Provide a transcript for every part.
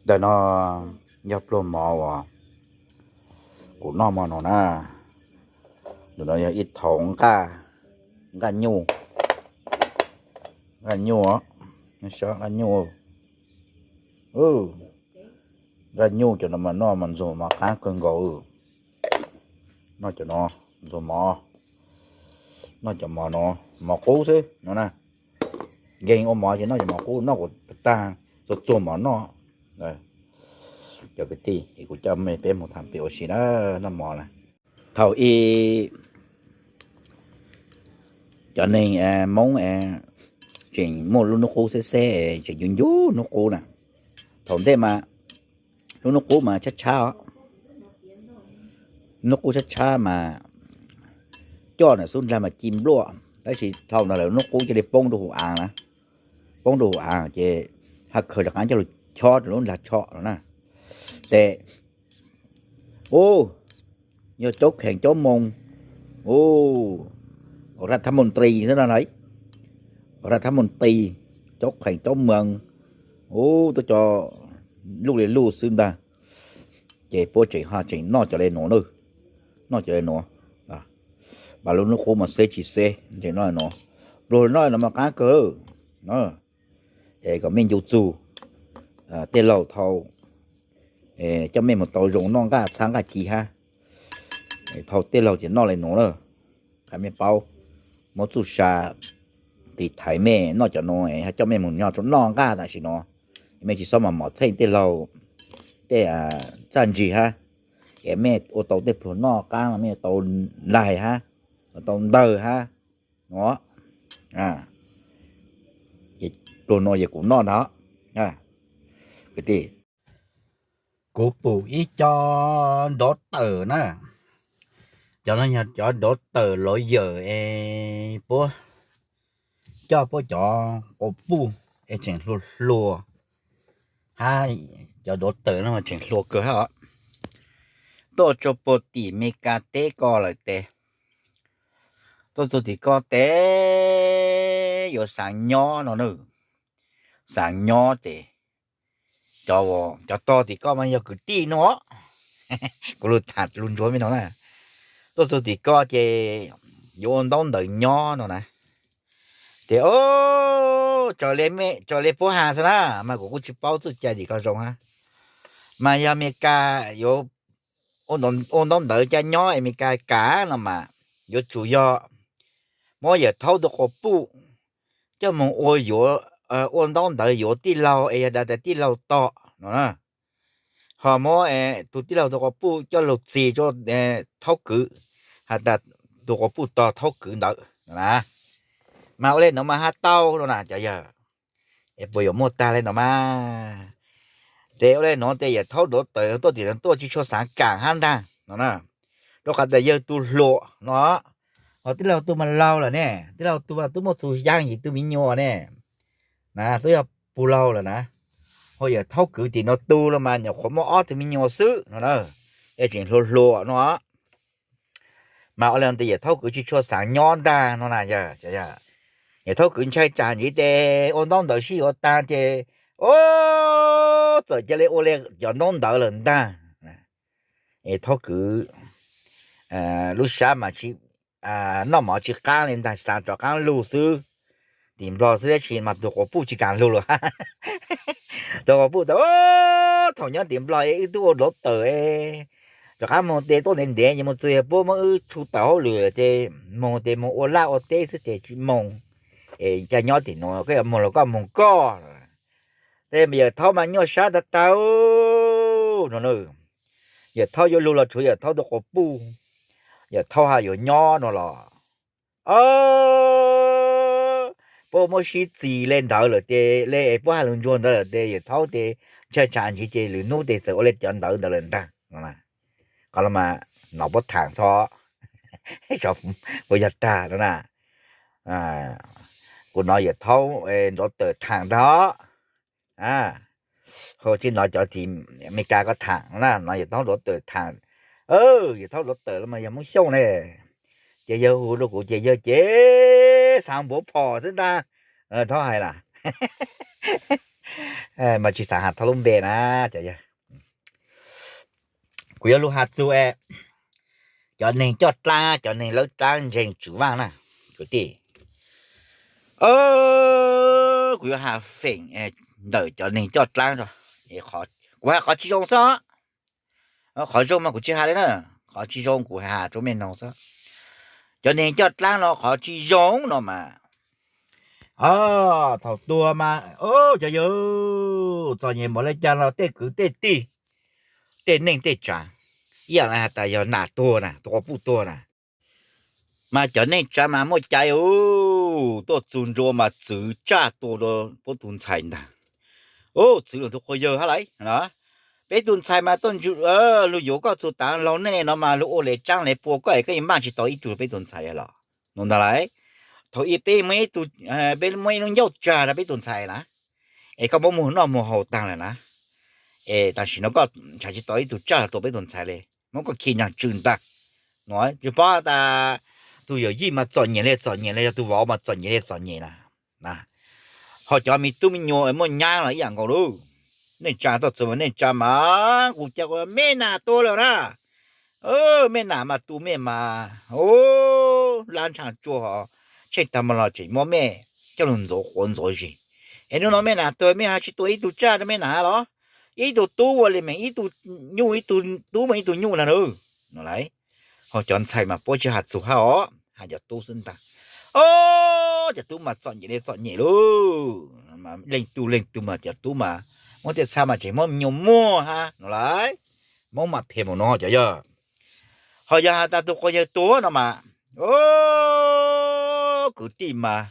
Ntawm no yog pluag mov uas kuv noj hmo no na. Ntawm no yog ib thaum nqaj, nqaj nyuj, nqaj nyuj, nqaj nyuj, nqaj nyuj cov no mas noj mas ntxuag mov qab kawg nkaus. Noj cov no ntxuag mov, noj cov mov no, mov qub xwb no na. Nkeeg ua mov ces noj cov mov qub, noj kom tag, txuag txuag mov noj. Cov kwv tij, kuv coj peb mus tham pem ua si na, noj mov na. Thaum ub cov neeg Hmoob tseem muaj lub hnub qub xeb xeb, tseem ncu ncu hnub qub na. Thaum ntej mas lub hnub qub mas tshab tshab, hnub qub tshab tshab mas coj ntawm xub ndlag mas ci npluaj, tab sis dhau ntawd lawm hnub qub cia li poob rau hauv av na. Poob rau hauv av ces haj khaws rov qab coj los chob rau lub ndlag tsho no na. Ces ub, yog caub kheem caub moos, ub, ua raj thab moos ntris xwb no na, ua raj thab moos ntris, caub kheem caub moos, ub, tuaj cov luj li luj xwb ntag. Ces puab tseem ho tseem noj cov le nuav na, noj cov le nuav. Mas lub hnub qub mas xeb tsis xeb, tseem noj le nuav, pluag noj le nuav mas qab kawg. Es kom mej ncu txug, tej laug thaum coj mej mus tau zoo noj nqaj txhab nqaj ci hab, thaum tej laug ces noj le nuav na. Qha mej paub, muab txuj sa tiv thaiv mej noj cov nuav, coj mej mus nyob rau noj nqaj tam sim no. Mej tsis xob mas mom txheej tej laug tej txaj ntsig hab, es mej ua tau tej pluag noj qab no mej tau laig hab, tau ntawg hab. Pluag nuav yog kuv noj ntag. Kwv tij, kuv pum ib co nrov tawm na. Cov no yog cov nrov tawm lov yawm es puab coj puab cov quas puj es tseem hluas hluas hab, cov nrov tawm no mas tseem hluas kawg hab os. Tuaj txug puag tim Meskas teb ko lawm tes, tuaj txug tim ko tes yuav xaav nyob no na, xaav nyob ces cov tog tim ko mas yog kwv tij no, kuv lug tham lug ntsuag mej no na, tuaj txug tim ko ces yuav ua ntaub ntawv nyob no na. Ces o, tsaws le puab has xwb na, mas kuv kuj tsis paub txuj cai tim ko zoo hab. Mas yog Amelikas yuav ua ntaub ntawv caj nyob es Amelikas kam no mas yuav tsum yog muab yawm thaub tus quas puj coj moog ua yuav, ua ntaub ntawv yuav tij laug es yog dav tas tij laug tog no na, ho muab tus tij laug tus quas puj coj lug txis rua thaub kwv, has tas tus quas puj tog thaub kwv ntawd na. Mas ua le nuav mas hab tau no na cov yawg, es puas yuav muaj tag le no mas. Tes ua le nuav tes yawm thaub nrov tawm tuaj tim no tuaj tsis tshua xaav kam hab ntag no na, rua qhov tas yawg tug hluas no, ho tij laug tug mas laug lawm ne, tij laug tug mas tub muaj txug xyaa yim tug mi nyuas ne, na tub yog puj laug lawm na. Ho yawm thaub kwv tim no tu los mas nyuam qhuav muaj ob tug mi nyuas xwb no na, es tseem hluas hluas no. Mas ua le tes yawm thaub kwv tsis tshua xaav nyob ntag no na. Yawm thaub kwv ntshai tsam ntxiv tes ua ntaub ntawv sib yuav tag ces, o, txawm ca le ua le cov ntaub ntawv lawm ntag. Es thaub kwv lub sab mas noj mov tsis qaab le ntag, xaav rov qaab lug xwb, tim Nplog xwb tab sis mas tus quas puj tsis kam lug lawm. Tus quas puj tas, thaum nyob tim Nplog es wb tub ua nrov tawm, rov qaab moog tes tuaj ntev ntev ces moog txug yog puab muab wb tshu tawm hauj lwm ces moog tes moog ua laj ua teb xwb ces tsis moog, es ca nyob tim nuav koj yuav moog los koj moog koj. Tes yawm thaub mas nyuaj sab tag tag no. Yawm thaub yuav lug los tshuav yawm thaub tus quas puj, yawm thaub has yuav nyob no los, puab muab sib txis le ntawd lawm tes le es puab has lug ntsuag ntawd lawm tes yawm thaub tes ntshai tsam ntxiv ces lwm nub tes txawm ua le cov ntawv ntawd lawm ntag. Qhov no mas nov puab thaam txhob, puas yog tag no na. Kuv nov yawm thaub nrov tawm thaam ntag. Ho tsis nov cov tim Amelikas ko thaam na, nov yawm thaub nrov tawm thaam. Yawm thaub nrov tawm los mas yog Hmoob Xyooj ne, ces yawg hu rua kuv ces yawg ces xaav npuav phom xwb ntag. Thaub hais lawm, Mas tsis xav has tau lub npe na. Kuv yuav lug has txug cov neeg coj dlaab, cov neeg lawb dlaab ntseeg Tswv Vaaj na kwv tij. Kuv yuav has feem ntawm cov neeg coj dlaab, kuv has qhov tsis zoo xwb. Qhov zoo mas kuv tsis has li na, qhov tsis zoo kuv has rua mej noog xwb. Cov neeg coj dlaab no qhov tsis zoo no mas, thaum tuag mas, cov yawg, txom nyem npaum le caag los tej kwv tej tij, tej neej tej tsav, ib yaam has tas yog nam tuag na, tus quas puj tuag na, mas cov neej tsav mas muaj cai tuaj txug nrua mas txwv tsaj tua rua puab tug ntxhais ntag. Txwv lug tug quas yawg hab lawm. Peb tug ntxhais mas tuaj lug yuav koj txug taav laug nej no mas lug ua le tsaab le pua koj es koj yeej maj tsis tau ib tug peb tug ntxhais los no ntag lauj. Thaum ub peb muaj ib tug, peb muaj ib lub ncauj tsag rau peb tug ntxhais na, es koj muab muag noj muag haus taag lawm na, es tam sim no koj nrhav tsis tau ib tug tsaj tua peb tug ntxhais le, muab koj khi nyaag tsw ntag. No tsis paub has tas tug yawm yij mas txom nyem le txom nyem le, yog tug vauv mas txom nyem le txom nyem na. Ho cov me tub me nyuam muaj nyab los ib yaam nkaus lauj. Neej tsa tuaj txug mas neej tsa mas kuv ca mej nam tuag lawm na. Mej nam mas tu mej mas, lab ntshaaj tsua, tsheej taag mas los tseem muab mej coj lug ntxuav quav ntxuav zis. Es nub no mej nam tuag mej has tsis tua ib tug tsaj rau mej nam los? Ib tug tub ua le meem ib tug nyuj, ib tug tub mas ib tug nyuj na. No lauj, ho cov ntxhais mas puab tsis has txug hab os, has cov tub xwb ntag. Os, cov tub mas txom nyem le txom nyem lauj. Leej tug leej tug mas cov tub mas muab tej txha mas tseem muab me nyuam muag hab no lauj. Moob mas phem npaum no cov yawg. Ho yog has tas tug quas yawg tuag no mas, kwv tij mas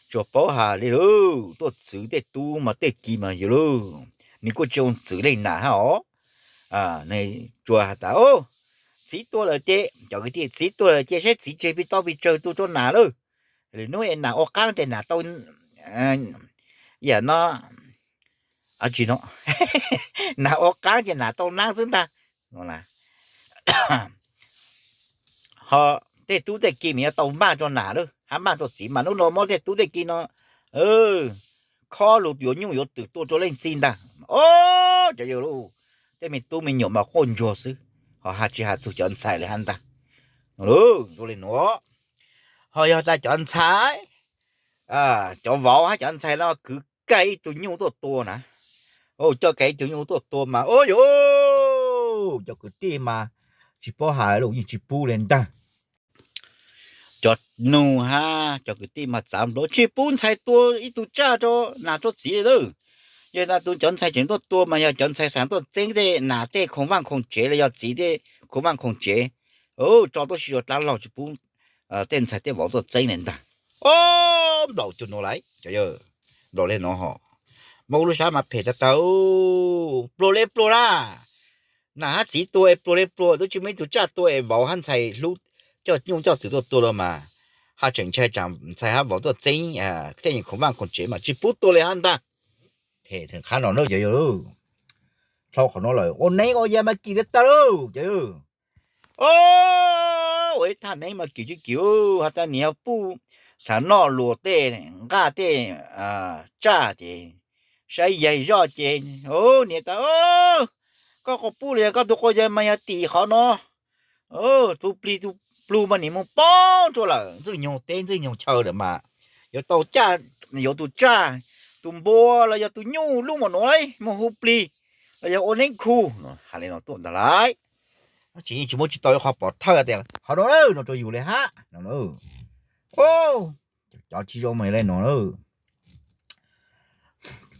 tsuas paub has le lauj, tuaj txwv tej tub mas tej ki mas yog lauj, nws kuj tsis zoo txwv leej nam hab os. Tsuas has tas txiv tuag lawm ces, cov kwv tij, txiv tuag lawm ces saib txiv tseg pes tau pes tsawg tu rua nam lauj. Lwm nub es nam ua qaab ces nam tau, yam no, tsi no, nam ua qaab ces nam tau naab xwb ntag. Ho tej tub tej ki mas yuav tau npaj rua nam lauj, hab npaj rua txiv mas nub no muab tej tub tej ki no khob lug yuav nyuj yuav twm tua rua leej txiv ntag. Os, cov yawg lauj, tej me tub me nyuam mas quaj ntsuag xwb, ho has tsis has txug cov ntxhais le hab ntag. Zoo le nuav, ho yog tas cov ntxhais, cov vauv hab cov ntxhais no kwv kaig ib tug nyuj tuaj tua na, coj kaig ib tug nyuj tuaj tua mas, o yog, cov kwv tij mas tsis paub has lauj, yeej tsis pub le ntag. Cov nug hab cov kwv tij mas txav nplua, tsis pub ntxhais tua ib tug tsaj rua nam rua txiv le lauj. Yog tas tus cov ntxhais tseem tuaj tua mas yog cov ntxhais xaav tuaj txeeb tej nam tej khoom vaaj khoom tsev los yog txiv tej khoom vaaj khoom tsev, tso tuaj si rua dlaab laug, tsis pub tej ntxhais tej vauv tuaj txeeb le ntag. Os, nplaum cuag nuav lauj, nplaum le nuav ho, muaj lub sab mas phem tag tag, pluag le pluag na. Nam hab txiv tua es pluag le pluag, twb tsis muaj ib tug tsaj tua es vauv hab ntxhais hlub coj nyuj coj twm tuaj tua los mas, haj tseem ntshai tsam ntxhais hab vauv tuaj txeeb tej khoom vaaj khoom tsev mas tsis pub tua le hab ntag. Qhab no na cov yawg, dhau qhov no lawm ua neeb ua yaig mas kim tag tag lauj cov yawg. Ua ib thaj neeb mas kim tsis kim, has tas niam puj xaav noj luas tej nqaj tej tsaj ces saib yaig zoj ces niam tas, koj quas puj los yog koj tug quas yawg mas yog tim qhov no, tug plig tug plug mas niam moog poob rua lawm, ntxwg nyoog teb ntxwg nyoog chaw lawm mas yuav tau caj, yuav tus tsaj, tus npua los yog tus nyuj lub mam nuav moog hu plig los yog ua neeb khu, has le no tuaj ntag lauj. Tsis yeej tsis muab tsis tau ib qho pov thawj tias qhov no no rua yus le hab no. Cov tsis zoo mas le no,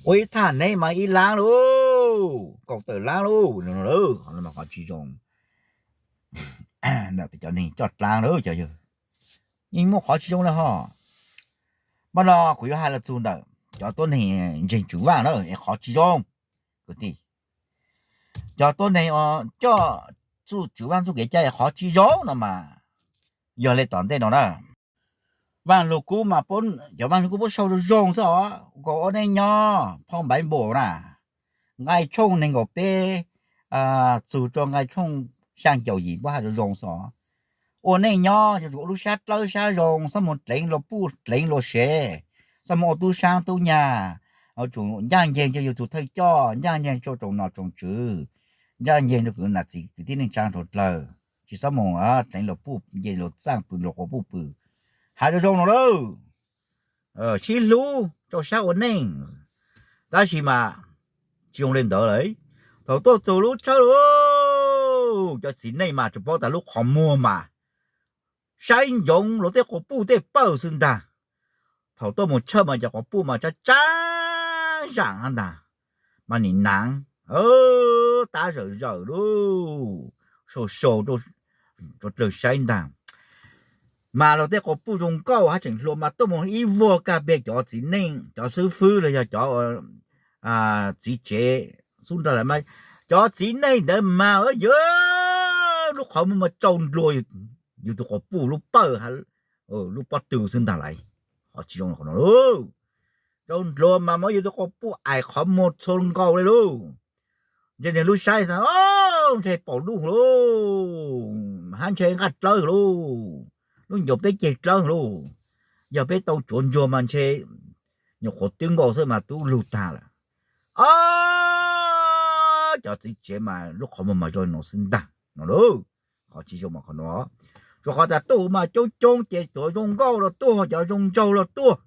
ua ib thaj neeb mas ib laab lauj, kaum tawm laab lauj, qhov tsis zoo. Ntawm peb cov neeg coj dlaab lawm cov yawg, yeej muaj qhov tsis zoo le hos. Mas no kuv yuav has los txug ntawm cov tuab neeg ntseeg Tswv Vaaj na es qhov tsis zoo. Kwv tij, cov tuab neeg coj txuj Tswv Vaaj txuj kev cai es qhov tsis zoo no mas yog le tom ntej no na. Vaaj Lug Kub mas, cov Vaaj Lug Kub puab sau zoo zoo xwb os, kom ua neej nyob phoo npaiv npaum na. Nqai tshooj neeg nkaum peb txug rua nqai tshooj xyaa caum yim puab has zoo zoo xwb os. Ua neej nyob yog ua lub sab dlawb sab zoo, xob moog dleev luas puj dleev luas sev, xob moog ua tub saab tub nyag, Ua tsoom ncaj ncees rau yus tus thawj coj, ncaj ncees rau tsoom nom tsoom tswv, ncaj ncees rau kwv nam txiv kwv tij neej tsa nrog dlawg, tsis txhob mus teev luag puj nce luag txaj pw luag quas puj pw. Hais rau zoo no lawm, sib hlub rau sab ua neej. Tab sis mas tsis zoo li ntawd lawm. Thaum tuaj txug lub tshawj lawm, cov txiv neej mas tsuas paub tas lub qhov muag mas saib ntsoov luag tej quas puj tej pawj xwb ntag. Thaum tuaj mus tshawj mas cov quas puj mas tsab tsab zam ntag, mas nim naav tab zawm zawm lub sau sau rau dlawg saib ntag. Mas luag tej quas puj zoo nkauj hab tseem hluas mas tuaj mus ib vuag kaj peg cov txiv neej, cov xib fwb los yog cov txiv tsev xub nrag lawm mas, cov txiv neej ntawd mas yog lub qhov muag mas tsau nplua yus tus quas puj lub pawj, lub pob tw xwb ntag lauj. Qhov tsis zoo qhov no lauj. Tsau nplua mas muab yus tus quas puj aim qhov muag txhua nkaus li lauj. Ntse nws lub saib xav, ntshe paum duj lauj, hab ntshe nqaj dlawb lauj, lub ncaus peb ceg dlawb lauj, yog peb tau tsuav ntsuag mas ntshe nyuam qhuav twb nkaus xwb mas tub lug tag lawm. Ob, cov txiv tsev mas lub qhov muag mas zoo li no xwb ntag no lauj. Qhov tsis zoo mas qhov no, rua qhov tas tuaj mas coob coob ces cov zoo nkauj los tuaj, cov zoo nraug los tuaj,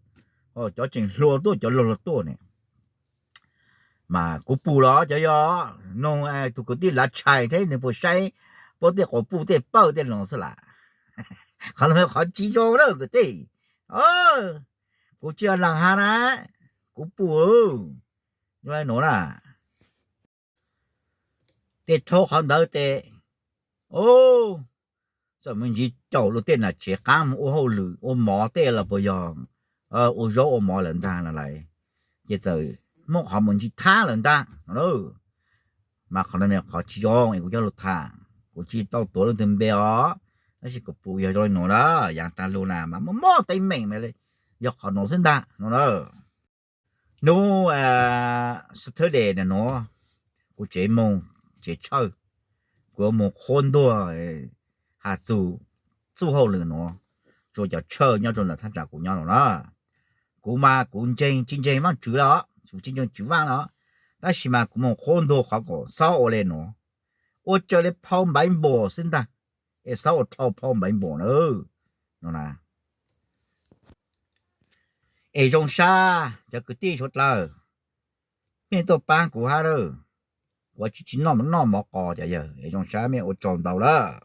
cov tseem hluas tuaj, cov laug los tuaj ne. Mas kuv pum los cov yog noog tus kwv tij lav tshais thiab nws puas saib puab tej quas puj tej pawj tej no xwb las. Qhov no qhov tsis zoo na kwv tij. Kuv tsis laag has na, kuv pum nuav na. Tej rhaub qhov ntawd tes, txawm me ntsis caum luag tej nam tsev qaab mus ua hauj lwm ua mov tej los puas yog ua zaub ua mov lawm ntag no lawm, ces txawm muab qhov mus ntsis thab lawm ntag no. Mas qhov no qhov tsis zoo es kuv coj lug tham, kuv tsis tau tuav leej twg npe os, tab sis kuv pum yog zoo li nuav na, yaav taag lug na mas muaj muaj teeb meem mas yog qhov nuav xwb ntag no na. Nub Saturday nuav, kuv tsev moog tsev tshawj, kuv yuav moog qhuab ntuag has txug txuj hauj lwm nuav rua cov tshawj nyob rua ntawm thaj tsam kuv nyob no na. Kuv mas kuv ntseeg tsis ntseeg Vaajtswv los, tsis ntseeg Tswv Vaaj los, tab sis mas kuv moog qhuab ntuag qhov kom xob ua le nuav, ua raws le phau Npaiv Npaum xwb ntag, es xob ua dhau phau Npaiv Npaum na no na. Es zoo sab cov kwv tij suav dlawg, mej tuaj paab kuv hab lawm, kuv tsis tsis noj mov noj mov qos cov yawg, es zoo sab mej ua tsaug ntau lawm.